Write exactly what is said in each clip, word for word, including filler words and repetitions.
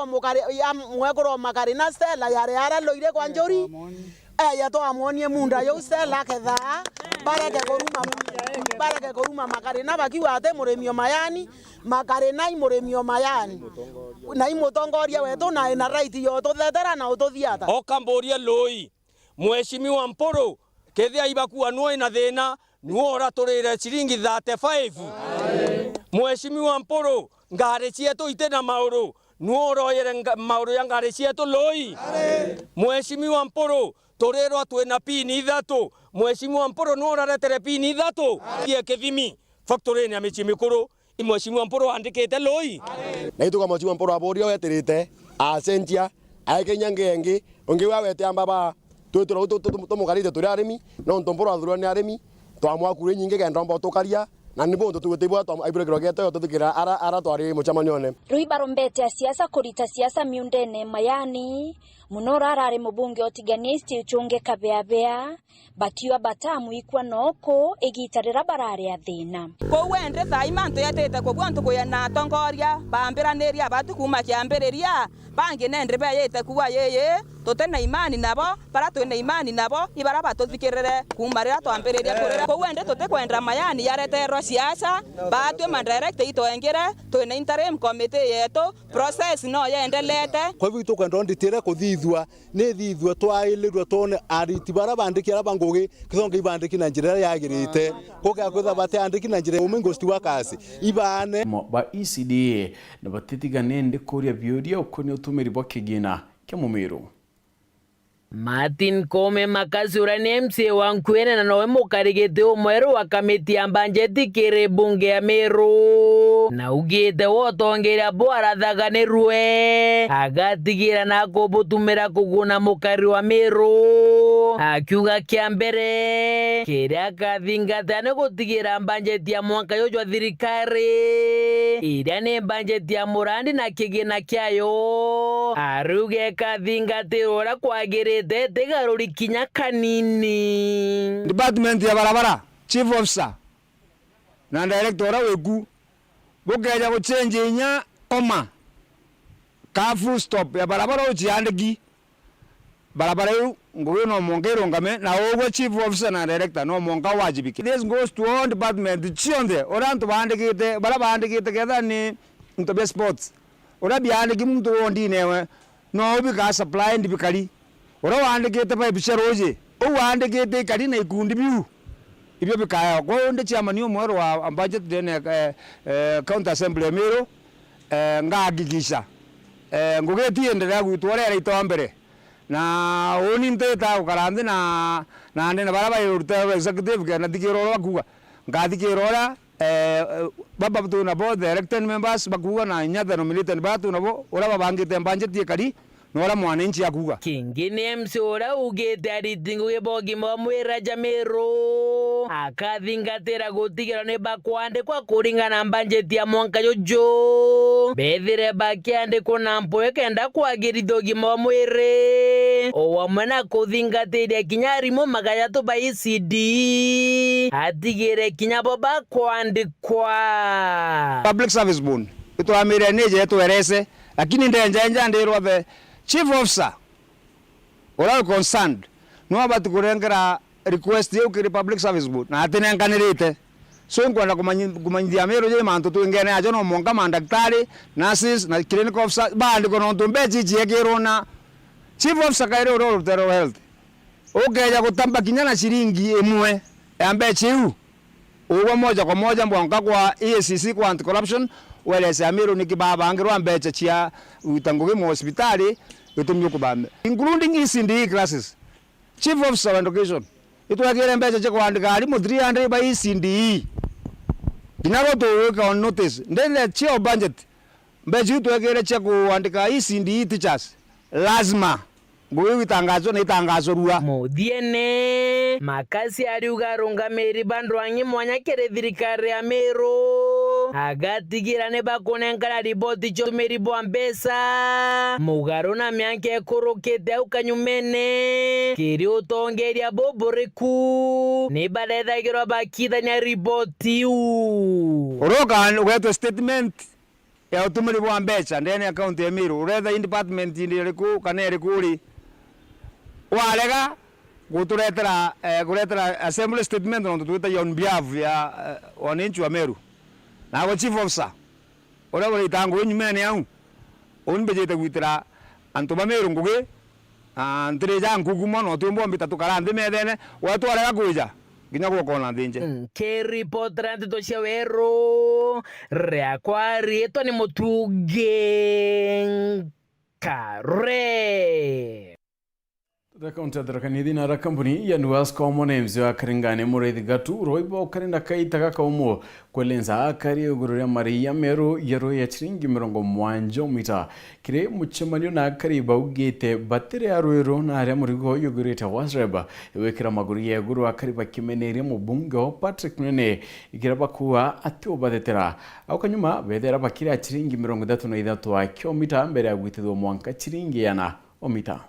Mukari-, ya mwekuru o Makari na Stella yari ara loire kwa Njuri. Eya twamwonie munda yau Stella akethaa, bareke kuruma, bareke kuruma Makari na bakiuga ati murimi o mayani, Makari na i murimi o mayani. Na i mutongoria wetu na ena right ya ututhetera na ututhiata. Oka mburie Lui, Mheshimiwa Mpuru, kethia ibakua nwe na thina, nwe uraturire ciringi thirty-five? Mheshimiwa Mpuru, ngari cietu iti na mauru, nwe uroyere nga-, mauru ya ngari cietu Lui? Mheshimiwa Mpuru, turirwa twina pini ithatu. Mheshimiwa Mpuru, nwe uraretere pini ithatu? Thie Kithimi, factory-ini ya micii mikuru, i Mheshimiwa Mpuru wandikite Lui? Na ituga Mheshimiwa Mpuru aburia wetirite, acenjia, aekinya ngi engi, ungi wa wete amba ba, twitira u tu-, tu-, tu-, tumukarite turi arimi, nontu Mpuru athurwa ni arimi, twamwakure nyingi kenda omba utukaria, na ni buntu twite bwa twa-, aiburekirwa gete yo tuthikira ara, ara twari mucemanione. Lui barombete asiasa kurita siasa miundene mayani, muno ura arari mubunge o Tigania East Uchunge Kabeabea, bakiuga batamwikua noku igita rira barari a thina. Kou indi thaa ii mantu yetite kugua ntuku ya na atongoria bambiraniria abatu kuuma kiambiriria, bangi nendi beyite kuua yii, tuti na imani nabo, bara twi na imani nabo, i bara batuthikirire kuuma riria twambiriria kurira. Kou indi tutikwenda mayani yareterwa siasa, batwi ma director itwengire, twi na interim committee yetu, process no yendelete. Kwa hivyo itukwenda nditire kuthithua, nithithua twailirue twone ariti bara bandiki ara ba ngugi, kithonge ibandiki na njira iria yagirite. Kuga kwitha batiandiki na njira ya ume ghost workers, ibaane. Mo-, ba E C D A ni batitigane ndi kuria biuria ukonia utumiri bwa kigina kia mumiru. Martin Koome Makasi uria ni M C A wa Nkuene na nowe mukarigiti umweru wa kamiti ya mbanjeti kiri bunge ya Meru, na ugite we utongeria bwarathaganirue, agatigira na kubutumira kuguna mukari wa Meru, akiuga kia mbere kiria akathingatia ni gutigira mbanjeti ya mwanka juju jwa thirikari, iria ni mbanjeti ya murandi na kigina kiayo, ariuga ikathingatirwa uria kwagirite, itigaruri kinya kanini. Department ya barabara, chief officer na director uria wiku, bukeja guchenjia inya koma ka full stop ya barabara uciandiki, barabara iu ngugi no mwanka irungame, na ugwe chief officer na director no mwanka wajibike. This goes to all department cionthe, uria antu baandikite, baria baandikite, ketha ni into bia sports, uria biandiki muntu wondine ewe, no ubika supply ndibikari. Uria waandikite pipe cia ruuji, uu waandikite ikari na ikundi biu, ibio bikaewa. Kwou ndi chairman umweru wa budget ndene, eh, eh, County Assembly ya Meru, eh, ngahakikisha, eh, ngugi iti iendelea gwitwa uria iraitwa mbere. Na uni ntitaa gukara nthi na, na ndene baria bai rutero rwa executive kenda thikira uria bakuuga. Nkathikira uria eh, eh, baba tu nabo, the elected members bakuuga, na inya the nominated baria tu nabo, uria babangite budget ikari, na uria mwananchi akuuga. Kingi ni M C A uria ugite ariti ngugi ba ugima bwa mwiri ja Meru akathingatira gutigirwa ni bakwandikwa kuringana na budget ya mwanka juju, bethire bakiandikwa na mpoe kenda kwagirithia ugima bwa mwiri, o amwe na kuthingatiria kinya arimu magana jatatu ba E C D, atigire kinya bo bakwandikwa. Public Service Board, ituramire nije twerese, lakini ndenja enja ndirwa the chief officer uria wi concerned, niwe abati kurengera request iu kiri Public Service Board, na atinenkanirite. So, inkwenda kumanyi-, kumanyithia Meru jiri mantu twingene ajo, no mwanka mandaktari, nurses, na clinical officers baandikwe, nontu mbeca iciekirwo na chief officer kairi uria uri rutero rwa health. Ukeja gutamba kinya na ciringi imwe ya mbeca iu, ugwe moja kwa moja mwanka kwa E A C C, kwa anti-corruption, welese Amiru niki babangirwa mbeca cia gwita ngugi mwa hospitali, gitumi ukubambe, including E C D E classes. Chief Officer of Education, itwekire mbeca cia kwandika arimu three hundred ba E C D E. Kinya ro tugwika on notice, ndene cio budget, mbeca iu twekire cia kuandika E C D E teachers, lazima ngugi iu itangazwe na itangazwe rua. Muthiene, Makasi ariuga arungamiri ba ndwang'i mwanya kiri thirikari ya Meru, agatigira ni bakunenkana riboti cia utumiri bwa mbeca, mugaru na mianka ikurukite au kanyumene, kiri utongeria buburiku, ni barethagirwa bakithania riboti iu. Uroka ugetwe statement, ya utumiri bwa mbeca ndene ya kaunti ya Meru, uretha in department indi iriku kana iriku uri, warega guturetera, eh, kuretera assembly statement nontu twitagia on behalf ya, eh, wananchi wa Meru. Nago chief officer, uria urita ngugi nyumene au, uni mbijite gwitira antu ba Meru ngugi, na ntirija nkuku mono, twi mbombi ta tukara nthi methene, we twarega kwija, kinya gwokona nthi nje. Nkiripotera nteto cia weru, riakwa riitwa ni Mutungi Nkare. Tha kaunti ya Tharaka Nithi na ara kambuni ya Nuasco mone mzee wa Karingani Muriithi Gatu, rwaibo karenda kaita gakaumu kwelenza akari iguru ria marii ya meru ya rui ya chiringi mirongo mwanja o mita. Kiri muchemanio na akari baugite batiri a rwiru na aria murigo yugurite WASREB iwikira maguru ya iguru, akari bakimeneria mubunge o Patrick Munene igira bakuuga ati ubathetera. Au kanyuma bethera bakiri a chiringi mirongo ithatu na ithatu a kio mita mbere ya gwitithua mwanka chiringi iana o mita.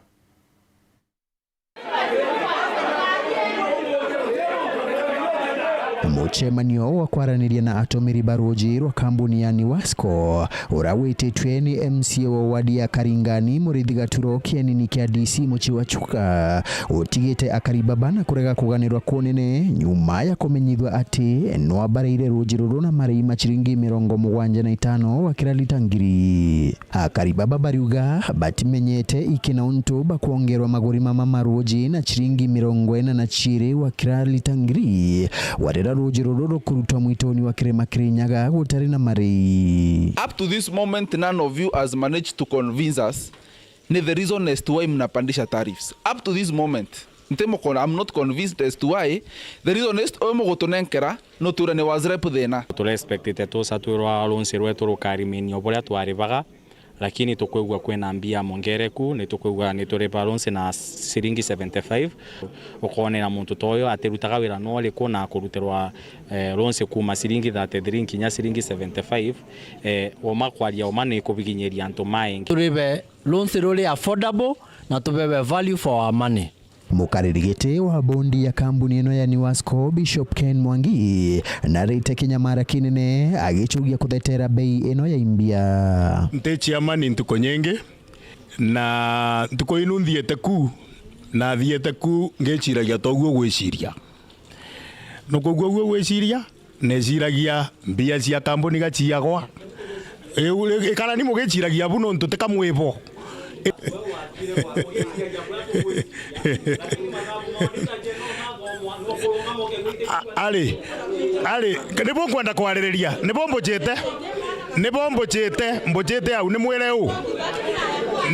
Muchemanio wa kwaraniria na atumiri ba ruuji rwa kambuni ya Nuasco, uria wititwe ni M C A wa wadi ya Karingani, Muriithi Gaturo, kienini kia D C mucii wa Chuka, utigite akari baba na kurega kuganirwa kunene nyuma ya kumenyithua ati nwabareire ruuji ruru na marii ma chiringi mirongo mugwanja na itano wa kira lita ngiri. Akari baba bariuga batimenyete iki na untu bakwongerwa maguri mama ma ruuji na chiringi mirongo ina na chiiri wa kira lita ngiri, warira ruuji ruru rukurutwa mwituni wa kirima Kirinyaga gutari na marii. Up to this moment, none of you has managed to convince us ni the reason as to why mnapandisha tariffs. Up to this moment, ntimukona, I'm not convinced as to why the reason is, uyu mugutunenkera nutwire ni WASREB thina. Turespectite tuca twirwa runsi rwetu rukarimini o buria twaribaga, lakini tukwigua kwina mbia mongereku, ni tukwigua ni turiba runsi na ciringi seventy-five. Ukonera muntu ta uyu atirutaga wira no uriku na kurutirwa, eh, runsi kuma ciringi thirty-three nkinya ciringi seventy-five, eh, uma kwaria uma ni kubiginyiria antu maingi. Turibe runsi ruri affordable na tubebe value for our money. Mukariri giti wa bondi ya kambuni ino ya Nuasco, Bishop Ken Mwangi, narite kinyamara kinene agicugia kuthetera bei ino ya imbia. Nti chairman ntuku nyingi, na ntuku inu nthiete ku, na thiete ku ngiciragia toguo gwiciria. Nukwigua uguo gwiciria? Neciragia mbia cia kambuni gaciagwa. Riu, riu, ikarani mugiciragia bu nontu ti kamwibo. A-, ari, ari, nibo nkwenda kwaririria, nibo mbucite, nibo mbucite, mbucite au, ni mwire u,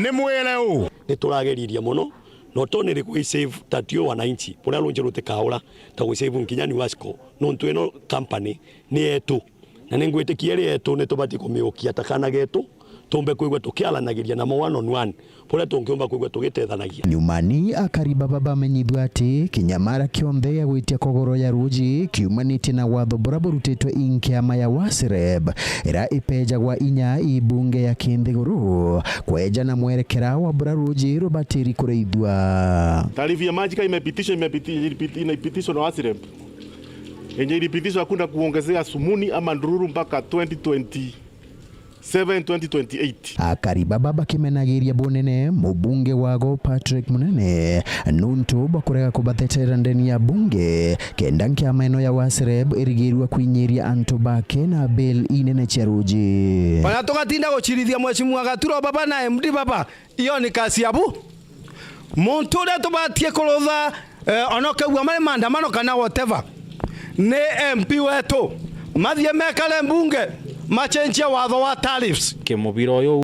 ni mwire u. Niturageririe mono, na utone ri gwi save ta tio wananchi, buria runji rutikaura, ta gwi save nkinya Nuasco, nontu ino company ni yetu, na ni ngwitikia iri yetu, ni tubati kumiukia ta kana getu, tumbe kwigua tukiaranagiria namo one on one, buria tungiumba kwigua tugitethanagia. Nyumani, akari baba bamenyithua ati kinyamara kionthe gia gwitia kogoro ya ruuji kiumanitie na watho buria burutitwe i nkiama ya WASREB, iria ipejagwa inya i bunge ya kinthiguru, kweja na mwerekera wa buria ruuji rubatiri kureithua. Taarifa ya maji kama imepitishwa, imepiti-, ilipiti-, inapitishwa na WASREB. Yenye ilipitishwa hakuna kuongezea sumuni ama ndururu mpaka twenty twenty-seven, twenty twenty-eight. Akari baba bakimenagiria bunene mubunge wago Patrick Munene nuntu bwa kurega kubathetera ndeni ya bunge, kenda nkiama ino ya WASREB irigirua kwinyiria antu bake na bill inene cia ruuji. Ona tugatinda gucirithia Mheshimiwa Gaturo baba na M D baba, iyo ni kazi yabu. Muntu uria tubatie kurutha, eh, ona ukaigua mari maandamano kana whatever, ni M P wetu. Mathie mekare mbunge, machenjie watho wa tariffs. Kimubira uyu